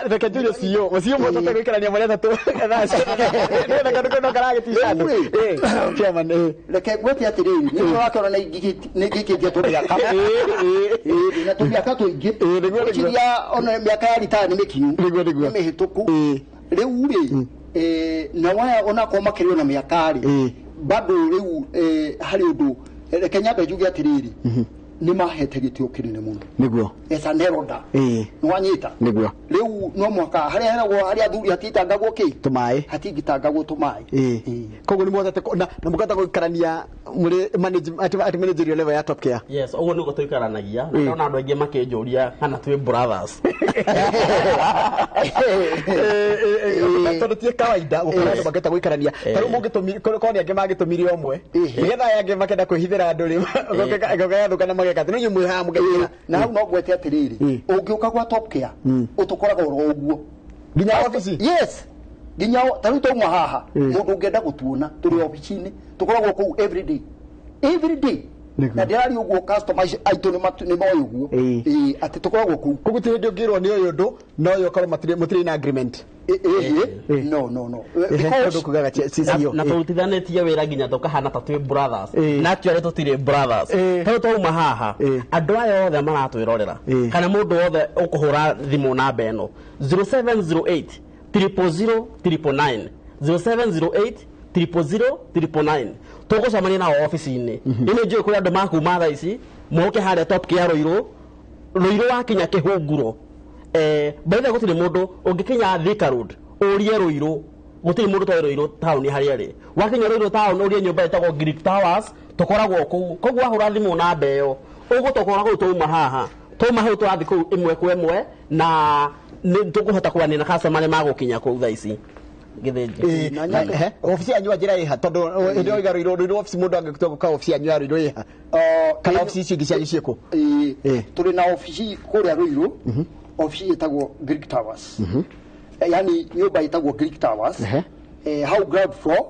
Speaker 1: Reke njurie CEO, CEO mũhote gwĩkarania marĩa atatũ thaa nĩgetha kandũ kau no karagĩtica andũ. Chairman,
Speaker 2: reke ngwĩte atĩrĩrĩ, nĩ ũrakĩona nĩ ngĩkĩtie tũmĩaka. Na tũmĩaka tũingĩ. Ngwĩciria ona mĩaka ya ritaya nĩ mĩkinyu. Nĩ mĩhĩtũku. Rĩu rĩ, na waya onakorwo makĩrĩ ona mĩaka rĩ, bado rĩu harĩ ũndũ, reke nyambe njuge atĩrĩrĩ, nĩ mahete gĩtĩo kĩnene mũno.
Speaker 1: Nĩguo.
Speaker 2: As an elder. Nĩ wanyita?
Speaker 1: Nĩguo.
Speaker 2: Rĩu no mũhaka harĩa heragwo harĩa athuri hatingitangagwo kĩ?
Speaker 1: Tũmaĩ.
Speaker 2: Hatingitangagwo tũmaĩ.
Speaker 1: Koguo nĩ mũhotete na mũkahota gũikarania mũrĩ at managerial level ya Top Care.
Speaker 3: Yes, ũguo nĩguo tũikaranagia. Na ndona andũ aingĩ makĩnjũria kana twĩ brothers.
Speaker 1: Tondũ ti kawaida gũkora andũ mangĩhota gũikarania. Ta rĩu mũngĩtũmire, korwo nĩ angĩ mangĩtũmire ũmwe, nĩgetha aya angĩ makenda kwĩhithĩra andũ rĩ, gũkayathũkana mageka atĩ, no inyuĩ mwĩ haha mũgeithĩra.
Speaker 2: Na hau no ngwete atĩrĩrĩ, ũngĩũka gwa Top Care, ũtũkoraga oro ũguo.
Speaker 1: Nginya obici?
Speaker 2: Yes. Nginya ta rĩu twauma haha, mũndũ ũngĩenda gũtuona, tũrĩ obici-inĩ, tũkoragwo kũu every day. Every day. Na ndĩraria ũguo customer aitũ nĩ moĩ ũguo. Atĩ tũkoragwo kũu.
Speaker 1: Koguo ti hĩndĩ ũngĩrwo nĩ ũyũ ũndũ, no ũyũ ũkorwo mũtirĩ na agreement.
Speaker 2: No, no, no.
Speaker 1: Tondũ kugaga CEO.
Speaker 3: Na tũrutithanĩtie wĩra nginya tũkahana ta twĩ brothers. Na actually tũtirĩ brothers. Tondũ twauma haha, andũ aya othe maratwĩrorera. Kana mũndũ wothe ũkũhũra thimũ namba ĩno 0708 000 999, 0708 000 999. Tũgũcemania nao obici-inĩ. Nĩ njũĩ kũrĩ andũ makuma thaa ici, moke harĩa Top Care Rũirũ, Rũirũ wakinya Kĩhunguro. By the way, gũtirĩ mũndũ ũngĩkinya Thika Road ũrie Rũirũ, gũtirĩ mũndũ ũtoĩ Rũirũ town harĩa ĩrĩ. Wakinya Rũirũ town ũrie nyũmba ĩtagwo Greek Towers, tũkoragwo kũu. Koguo wahũra thimũ namba ĩyo, ũgũtũkora kũu twauma haha. Twauma hau tũrathiĩ kũu ĩmwe kwa ĩmwe, na nĩ tũkũhota kwaria na customer arĩa magũkinya kũu thaa ici. Gĩthĩnji.
Speaker 1: Obici yanyu njĩra ĩha, tondũ hĩndĩ ĩyo ũiga Rũirũ, Rũirũ obici mũndũ angĩtua gũka obici yanyu ya Rũirũ ĩha. Kana obici ici ingĩ cianyu ciĩkũ?
Speaker 2: Tũrĩ na obici kũrĩa Rũirũ, obici ĩtagwo Greek Towers. Yani nyũmba ĩtagwo Greek Towers. Hau ground floor.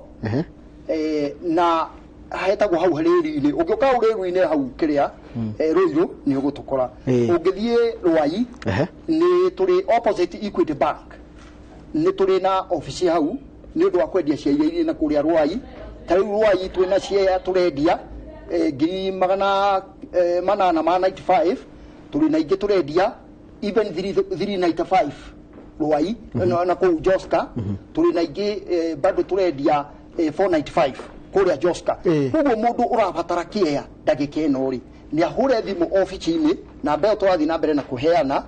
Speaker 2: Na hetagwo hau rĩri-inĩ. Ũngĩũka hau rĩri-inĩ hau kĩrĩa, Rũirũ nĩ ũgũtũkora. Ũngĩthiĩ Rwai, nĩ tũrĩ opposite Equity Bank. Nĩ tũrĩ na obici hau nĩ ũndũ wa kwendia cia iria na kũrĩa Rwai. Ta rĩu Rwai twĩna cia tũrendia 895,000, tũrĩ na ingĩ tũrendia Even 395 Ruai na kũu Joska, tũrĩ na ingĩ bado tũrendia 495 kũrĩa Joska. Koguo mũndũ ũrabatara kĩea ndagĩka ĩno rĩ, nĩ ahũre thimũ obici-inĩ, namba ĩyo tũrathiĩ na mbere na kũheana.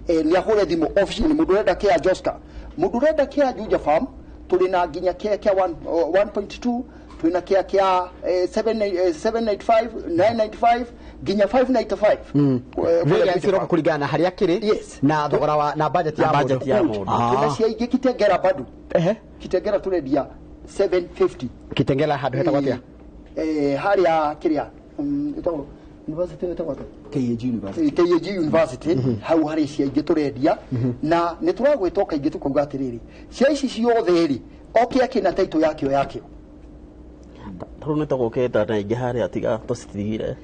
Speaker 2: Nĩ ahũre thimũ obici-inĩ mũndũ ũrenda kĩa Joska, mũndũ ũrenda kĩa Juja Farm, tũrĩ na nginya kĩa kĩa 1.2, twĩna kĩa kĩa 795, 995 nginya 595. Kũrĩa
Speaker 1: Variance
Speaker 2: Juja
Speaker 1: ĩroka
Speaker 2: Farm.
Speaker 1: kũringana na harĩa kĩrĩ
Speaker 2: Yes.
Speaker 1: na thogora wa na budget ya
Speaker 3: Na budget
Speaker 1: mũndũ.
Speaker 3: ya mũndũ.
Speaker 2: Twĩna cia ingĩ Kitengela bado. Kitengela tũrendia 750.
Speaker 1: Kitengela handũ hetagwo atĩa?
Speaker 2: Harĩa kĩrĩa ĩtagwo university, ĩtagwo atĩa?
Speaker 4: KAG University.
Speaker 2: KAG University, hau harĩ cia ingĩ tũrendia, na nĩ tũragwĩta kaingĩ tũkauga atĩrĩrĩ, cia ici ciothe rĩ, o kĩa kĩna title yakĩo yakĩo.
Speaker 3: Tarĩu nĩ tũgũkĩte na ingĩ harĩa tiga tũcitigire.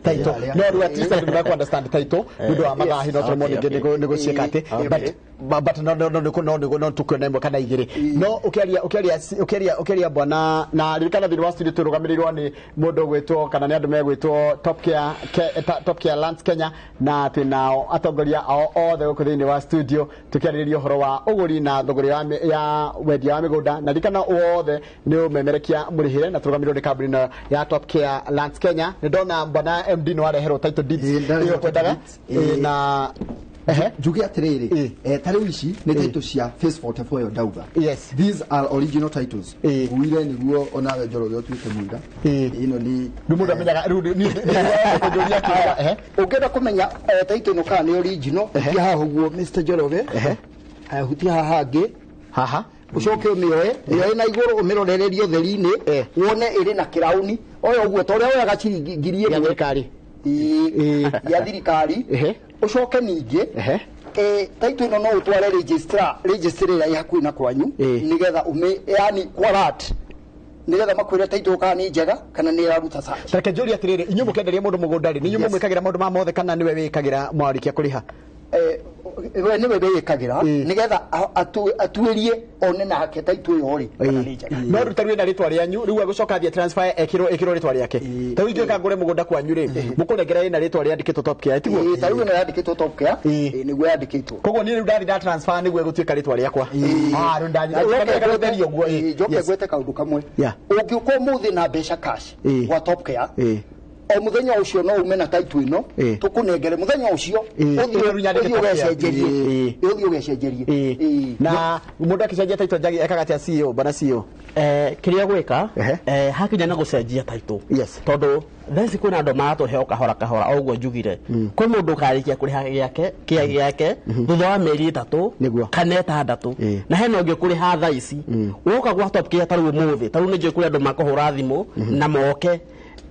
Speaker 1: Title no rĩu at least andũ nĩmakũ understand title nĩ ũndũ wa mathaa no tũremwo ningĩ nĩ gũciĩka atĩ, but no tũkuona ĩmwe kana igĩrĩ, no ũkĩaria bwana na ririkana thĩinĩ wa studio tũrũgamĩrĩirwo nĩ mũndũ ũgwĩtwo kana nĩ andũ megwĩtwo Top Care Lands Kenya, na twĩnao atongoria ao othe gũkũ thĩinĩ wa studio tũkĩarĩrĩria ũhoro wa ũgũri na thogora ya wendia wa mĩgũnda, na ririkana wothe nĩ ũmemerekia mũrĩhĩre, na tũrũgamĩrĩirwo nĩ kambuni ĩno ya Top Care Lands Kenya. Nĩ ndona bwana MD nĩ wareherwo title deeds
Speaker 4: Ĩĩ, ndareherwo
Speaker 1: ĩyo kwendaga.
Speaker 4: title deeds.
Speaker 1: Ĩĩ, na ehe.
Speaker 4: Njuge atĩrĩrĩ, ta rĩu ici nĩ title cia phase 44 ĩyo ndauga. These are original titles. Nguire nĩguo onawe Njoroge ũtuĩke mũira. Ĩno nĩ
Speaker 1: Rĩu mũndũ amenyaga rĩu nĩ kũnjũria kĩũria, ehe.
Speaker 2: Ũngĩenda kũmenya title ĩno kana nĩ original, hutia haha ũguo, Mr. Njoroge. Haya, hutia haha hangĩ.
Speaker 1: Haha.
Speaker 2: Ũcoke ũmĩoe, mĩoe na igũrũ, ũmĩrorererie ũtheri-inĩ, wone ĩrĩ na kĩrauni oya ũguo ta ũrĩa woyaga ciringi ngiri
Speaker 1: ya
Speaker 2: ĩmwe
Speaker 1: thirikari.
Speaker 2: Ĩĩ, ya thirikari. Ũcoke ningĩ title ĩno no ũtware registrar, registry ĩrĩa ĩ hakuhĩ na kwanyu, nĩgetha ũmĩ yani kwa rat, nĩgetha makwĩre title kana nĩ njega kana nĩ ĩraruta search.
Speaker 1: Reke njũrie atĩrĩrĩ, inyuĩ mũkĩenderia mũndũ mũgũnda rĩ, nĩ inyuĩ mũmwĩkagĩra maũndũ ma mothe kana nĩwe wĩkagĩra mwarĩkia kũrĩha?
Speaker 2: We nĩwe wĩĩkagĩra nĩgetha atuĩrie one nake title ĩyo rĩ kana nĩ njega.
Speaker 1: No rĩu ta rĩu ĩna rĩtwa rĩanyu, rĩu agũcoka athiĩ transfer ĩkĩrwo rĩtwa rĩake. Ta rĩu ingĩũka ngũre mũgũnda kwanyu rĩ, mũkũnengera ĩna rĩtwa rĩandĩkĩtwo Top Care, tiguo?
Speaker 2: Ĩĩ, ta rĩu ĩno yandĩkĩtwo Top Care. Ĩĩ, nĩguo yandĩkĩtwo.
Speaker 1: Koguo niĩ rĩu ndathi nda transfer nĩguo ĩgũtuĩka rĩtwa rĩakwa. Ah, rĩu ndanyiga ũtheria ũguo, ĩĩ.
Speaker 2: Njoke ngwete kaũndũ kamwe. Ũngĩũka ũmũthĩ na mbeca cash gwa Top Care, o mũthenya ũcio no ume na title ĩno tũkũnengere mũthenya ũcio, ũthiĩ
Speaker 1: Ĩno rĩu nyandĩke
Speaker 2: ũthiĩ
Speaker 1: Top Care.
Speaker 2: ũgecenjerie. Ũthiĩ ũgecenjerie.
Speaker 1: Na mũndũ akĩcenjia title njagi ekaga atĩa, CEO, bwana CEO?
Speaker 3: Kĩrĩa gwĩka hakinya na gũcenjia title, tondũ thaa ici kwĩna andũ maratũhe o kahora kahora, o ũguo njugire, kwĩ mũndũ ũkarĩkia kũrĩha gĩake kĩa gĩake thutha wa mĩeri 3 kana 6, na hena ũngĩ ũkũrĩha thaa ici. Woka gwa Top Care tarĩu ũmũthĩ, tarĩu nĩ njũĩ kũrĩ andũ makũhũra thimũ na moke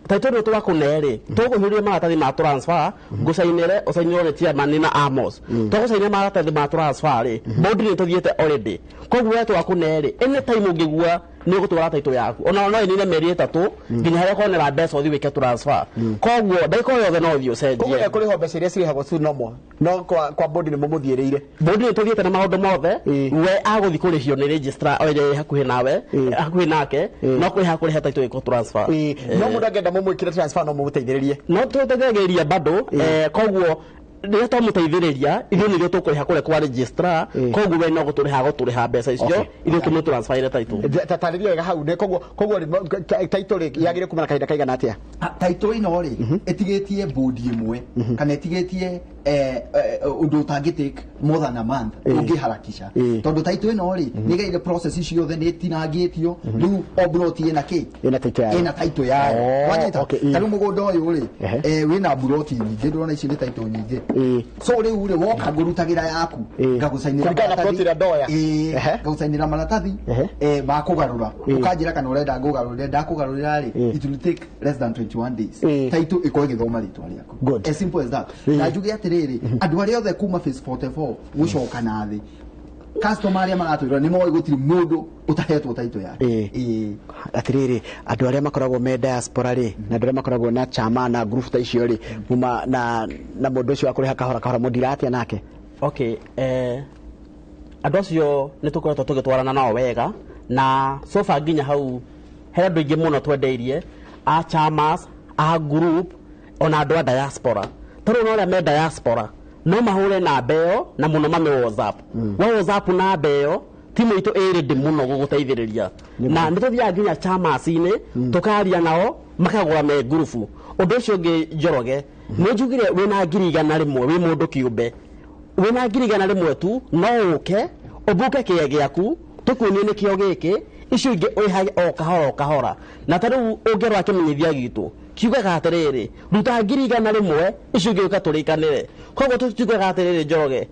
Speaker 3: title ĩno twakũne rĩ, tũkũhiũria maratathi ma transfer, ngũcainĩre, ũcainĩrwo nĩ chairman na Amos. Tũgũcainĩra maratathi ma transfer rĩ, board nĩ tũthiĩte already, koguo we twakũne rĩ, anytime ũngĩgua nĩ ũgũtwara title yaku, ona no ĩnine mĩeri 3 nginya harĩa ũkonera mbeca ũthiĩ wĩke transfer. Koguo ndagĩka o yothe no ũthiĩ
Speaker 1: Koguo
Speaker 3: ũcenjie.
Speaker 1: ekũrĩhwo mbeca iria cirĩhagwo ci normal, no kwa board nĩ mũmũthiĩrĩire.
Speaker 3: Board nĩ tũthiĩte na maũndũ mothe. We agũthiĩ kũrĩhio nĩ registrar o ĩrĩa ĩ hakuhĩ nawe, hakuhĩ nake, no kũrĩha kũrĩha title ĩkwo transfer.
Speaker 1: No mũndũ angĩenda mũmwĩkĩre transfer no mũmũteithĩrĩrie?
Speaker 3: No tũteithagĩrĩria bado. Koguo rĩrĩa twamũteithĩrĩria, ithuĩ nĩrĩo tũkũrĩha kũrĩa kwa registrar, koguo we no gũtũrĩha gũtũrĩha mbeca icio, ithuĩ tũmũ transferire title.
Speaker 1: Tarĩria wega hau nĩ koguo rĩ, title rĩ yagĩrĩire kuma na kahinda kaigana atĩa?
Speaker 4: Title ĩno rĩ, ĩtigĩtie board ĩmwe kana ĩtigĩtie ũndũ ũtangĩ take more than a month ũngĩharakisha, tondũ title ĩno rĩ nĩ ĩgereire process ciothe, nĩ ĩtinangĩtio, rĩu o plot ĩna kĩ?
Speaker 1: Ĩna title yayo.
Speaker 4: Ĩna title yayo. Wanyita? Ta rĩu mũgũnda ũyũ rĩ, wĩna mburoti nyingĩ, ndĩrona ici nĩ title nyingĩ. So rĩu rĩ, woka ngũrutagĩra yaku, ngagũcainĩra
Speaker 1: Kũringana na
Speaker 4: maratathi.
Speaker 1: plot ĩrĩa ndoya.
Speaker 4: Ngagũcainĩra maratathi ma kũgarũra, ũkanjĩra kana ũrenda ngũgarũrĩre. Ndakũgarũrĩra rĩ, it will take less than 21 days title ĩkorwo ĩgĩthoma rĩtwa rĩaku.
Speaker 1: Good.
Speaker 4: As simple as that. Na njuge atĩrĩrĩ, andũ arĩa othe kuma phase 44 gũcoka na thĩ, customer arĩa maratwĩra nĩ moĩ gũtirĩ mũndũ ũtahetwo title yake.
Speaker 1: Atĩrĩrĩ, andũ arĩa makoragwo me diaspora rĩ, na andũ arĩa makoragwo na chama na group ta icio rĩ, muma na mũndũ ũcio wa kũrĩha kahora kahora mũndira atĩa nake?
Speaker 3: Okay, andũ acio nĩ tũkoretwo tũgĩtwarana nao wega, na so far nginya hau he andũ aingĩ mũno twendeirie a chamas, a group, ona andũ a diaspora. Tarĩu ona arĩa me diaspora No mahũre namba ĩyo na mũno mame WhatsApp. Wa WhatsApp namba ĩyo timu itũ ĩ ready mũno gũgũteithĩrĩria. Na nĩ tũthiaga nginya chamas-inĩ tũkaria nao makagũra me ngurubu. Ũndũ ũcio ũngĩ Njoroge, nĩ njugire wĩna 100,000 wĩ mũndũ kĩũmbe, wĩna 100,000 tu no ũke ũbuke kĩea gĩaku tũkuonie nĩkĩo gĩkĩ, icio ingĩ ũrĩhage o kahora o kahora. Na ta rĩu ũngĩrora kĩmenyithia gitũ kiugaga atĩrĩrĩ, ruta 100,000 icio ingĩ ũka tũrĩkanĩre. Koguo tũtiugaga atĩrĩrĩ Njoroge,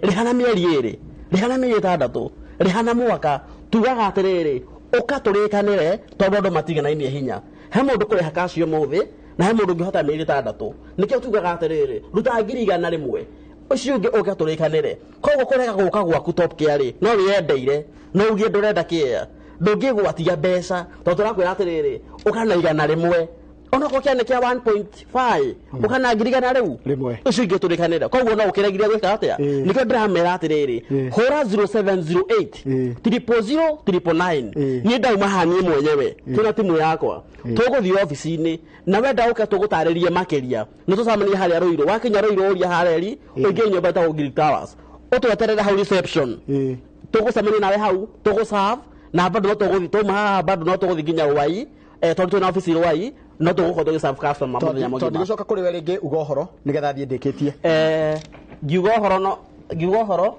Speaker 3: rĩha na mĩeri 2, rĩha na mĩeri 6, rĩha na mwaka. Tugaga atĩrĩrĩ, ũka tũrĩkanĩre tondũ andũ matiganainie hinya. He mũndũ kũrĩha cash ũmũthĩ na he mũndũ ũngĩhota mĩeri 6. Nĩkĩo tugaga atĩrĩrĩ, ruta 100,000 ũcio ũngĩ ũka tũrĩkanĩre. Koguo kũrega gũka gwaku Top Care rĩ, no wĩyendeire, no uge ndũrenda kĩea, ndũngĩgwatia mbeca tondũ tũrakwĩra atĩrĩrĩ, ũka na 100 onokorwo kĩa nĩ kĩa 1.5 ũka na 100,000 rĩu ũcio ingĩ tũrĩkanĩre. Koguo no ũkĩregire gwĩka atĩa? Nĩkĩo ndĩramera atĩrĩrĩ, hũra 0708 000 999. Niĩ ndauma haha niĩ mwenyewe twĩna timu yakwa tũgũthiĩ obici-inĩ, na wenda ũke tũgũtarĩrie makĩria. Nĩ tũcemanie harĩa Ruiru, wakinya Ruiru ũria hareri ũingĩre nyũmba ĩtagwo Green Towers, ũtweterere hau reception, tũgũcemania nawe hau tũgũserve, na bado no tũgũthiĩ twauma haha, bado no tũgũthiĩ nginya Ruai, tondũ twĩna obici Ruai, no tũgũkorwo tũgĩserve customer mũthenya
Speaker 1: tondũ
Speaker 3: mũgima.
Speaker 1: Ndigũcoka kũrĩ we rĩngĩ uga ũhoro nĩgetha thiĩ ndĩkĩtie.
Speaker 3: Ngiuga ũhoro no ngiuga ũhoro,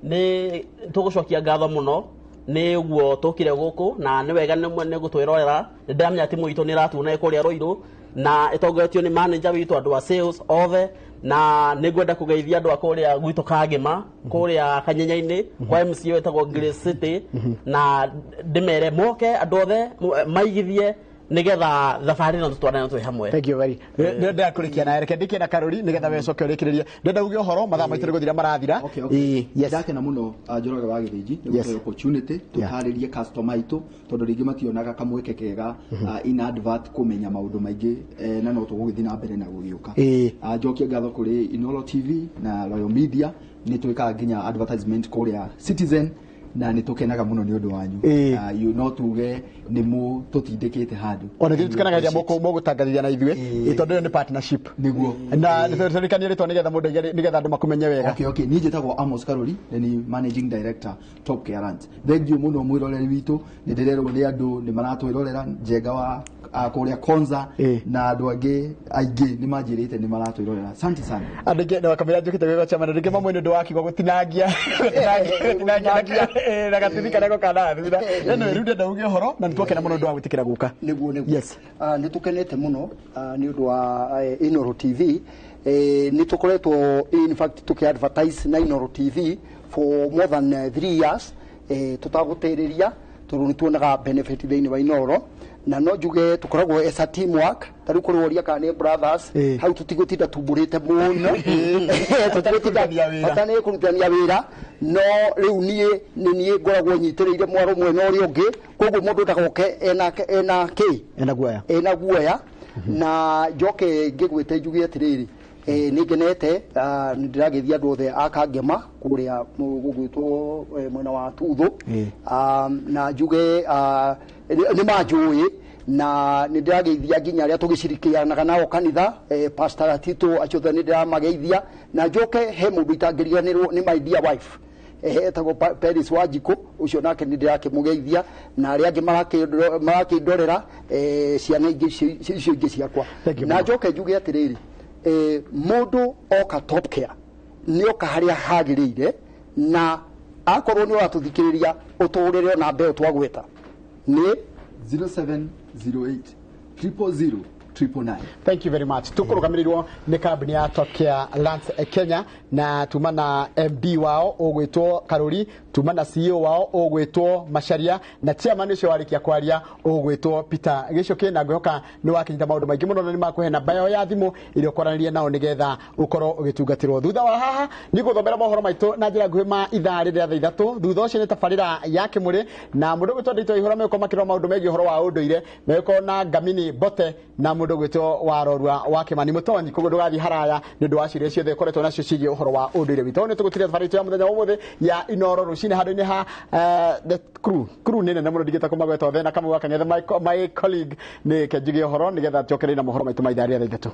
Speaker 3: nĩ tũgũcokia ngatho mũno nĩ ũguo tũkire gũkũ, na nĩ wega nĩ gũtwĩrorera. Nĩ ndĩramenya timu itũ nĩ ĩratuona ĩ kũrĩa Ruiru, na ĩtongoretio nĩ manager witũ, andũ a sales othe, na nĩ ngwenda kũgeithia andũ a kũrĩa gwitũ Kangema, kũrĩa Kanyenya-inĩ kwa MCA wĩtagwo Grace City, na ndĩmere moke andũ othe maigithie nĩgetha thabarĩ ĩno tũtwarane twĩ hamwe.
Speaker 1: Thank you very. Ndĩrenda kũrĩkia na reke ndĩkie na Karori nĩgetha wecoke ũrĩkĩrĩrie. Ndĩrenda uge ũhoro mathaa maitũ nĩ gũthira marathira.
Speaker 4: Okay.
Speaker 1: Yes.
Speaker 4: Ndakena mũno Njoroge wa Gĩthĩnji nĩ
Speaker 1: Yes.
Speaker 4: gũtũhe opportunity tũtarĩrie customer aitũ, tondũ rĩngĩ mationaga kamweke kega in advert kũmenya maũndũ maingĩ, na no tũgũgĩthiĩ na mbere na gũgĩũka. Njokie ngatho kũrĩ Inoro TV na Royal Media, nĩ twĩkaga nginya advertisement kũrĩa Citizen, na nĩ tũkenaga mũno nĩ ũndũ wanyu. You no tuge nĩ mũtũtindĩkĩte handũ.
Speaker 1: Ona ithuĩ tũkenaga rĩrĩa mũgũtangathithia na ithuĩ, tondũ ĩyo nĩ partnership.
Speaker 4: Nĩguo.
Speaker 1: Na tũrĩkanie rĩtwa nĩgetha mũndũ aigue, nĩgetha andũ makũmenye wega.
Speaker 4: Okay. Niĩ njĩtagwo Amos Karori, na ni managing director Top Care Lands. Thank you mũno mwĩroreri witũ, nĩ ndĩrerwo nĩ andũ nĩ maratwĩrorera, Njenga wa kũrĩa Konza na andũ angĩ aingĩ nĩ manjĩrĩte nĩ maratwĩrorera. Asante sana.
Speaker 1: Andũ aingĩ nĩ wakamĩra njũkĩte gwĩka chairman, andũ aingĩ mamwe nĩ ũndũ wa kiugo gũtinangia gũtinangia na gatithi karĩa goka na thutha. Anyway, rĩu ndĩrenda uge ũhoro na nĩ twakena mũno ũndũ wa gwĩtĩkĩra gũka.
Speaker 2: Nĩguo.
Speaker 1: Yes.
Speaker 2: Nĩ tũkenete mũno nĩ ũndũ wa Inoro TV. Nĩ tũkoretwo in fact tũkĩ advertise na Inoro TV for more than 3 years, tũtagũtĩrĩria tondũ nĩ tuonaga benefit thĩinĩ wa Inoro, na no njuge tũkoragwo as a teamwork. Ta rĩu kũrĩ woria kana nĩ brothers, hau tũtigũtinda tumbũrĩte mũno. Tũtigũtinda
Speaker 1: kũrutithania wĩra.
Speaker 2: Bata nĩ kũrutithania wĩra, no rĩu niĩ nĩ niĩ ngoragwo nyitĩrĩire mwaro mwena ũrĩa ũngĩ, koguo mũndũ ndagoke ena kĩ
Speaker 1: Ena guoya.
Speaker 2: Ena guoya. Na njoke ngĩgwĩte njuge atĩrĩrĩ, nĩ ngenete, nĩ ndĩrageithia andũ othe a Kangema kũrĩa gũgwĩtwo mwena wa Tuthũ. Na njuge nĩ manjũĩ, na nĩ ndĩrageithia nginya arĩa tũgĩcirikianaga nao kanitha, Pastor Tito, acio othe nĩ ndĩramageithia. Na njoke he mũndũ itangĩriganĩrwo nĩ my dear wife, etagwo Peris Wanjikũ, ũcio nake nĩ ndĩrakĩmũgeithia, na arĩa angĩ marakĩndorera, ciana ingĩ icio ingĩ ciakwa.
Speaker 1: Thank you
Speaker 2: Na
Speaker 1: mũno.
Speaker 2: njoke njuge atĩrĩrĩ, mũndũ oka Top Care nĩ oka harĩa hagĩrĩire, na akorwo nĩ ũratũthikĩrĩria ũtũrĩre ona mbeo twagweta nĩ
Speaker 4: 0708 000 999.
Speaker 1: Thank you very much. Tukũrũgamĩrĩirwo nĩ kambuni ya Top Care Lands Kenya, na tuma na MD wao ũgwĩtwo Karuri, tuma na CEO wao ũgwĩtwo Macharia, na chairman ũcio warĩkia kwaria ũgwĩtwo Peter Gĩcũkĩ, na ngwĩhoka nĩ wakinyita maũndũ maingĩ mũno na nĩ makũhe namba yao ya thimũ ĩrĩa ũkwaranĩria nao nĩgetha ũkorwo ũgĩtungatĩrwo. Thutha wa haha nĩ ngũthomera mohoro maitũ na njĩra nguhĩ ma ithaa rĩrĩa thaa 3. Thutha ũcio nĩ tabarĩra ya Kĩmũrĩ na mũndũ ũgwĩtwo Nditũ Ihũra megũkorwo makĩrora maũndũ megiĩ ũhoro wa ũndũire, megũkorwo na Ngamini Mbote na mũndũ ũgwĩtwo Warorua wa Kĩmani Mũtonyi. Koguo ndũgathiĩ haraya nĩ ũndũ wa ciũria ciothe ũkoretwo nacio ciĩgiĩ ũhoro wa ũndũire witũ. Nĩ tũgũtiria thabarĩ itũ ya mũthenya wa ũmũthĩ ya Inoro rũcinĩ handũ-inĩ ha the crew. Crew nĩ nene mũno ndingĩta kũmagweta othe, na Kamau wa Kang'ethe my colleague nĩ kenjuge ũhoro nĩgetha njokererie na mohoro maitũ ma ithaa rĩa thaa 3.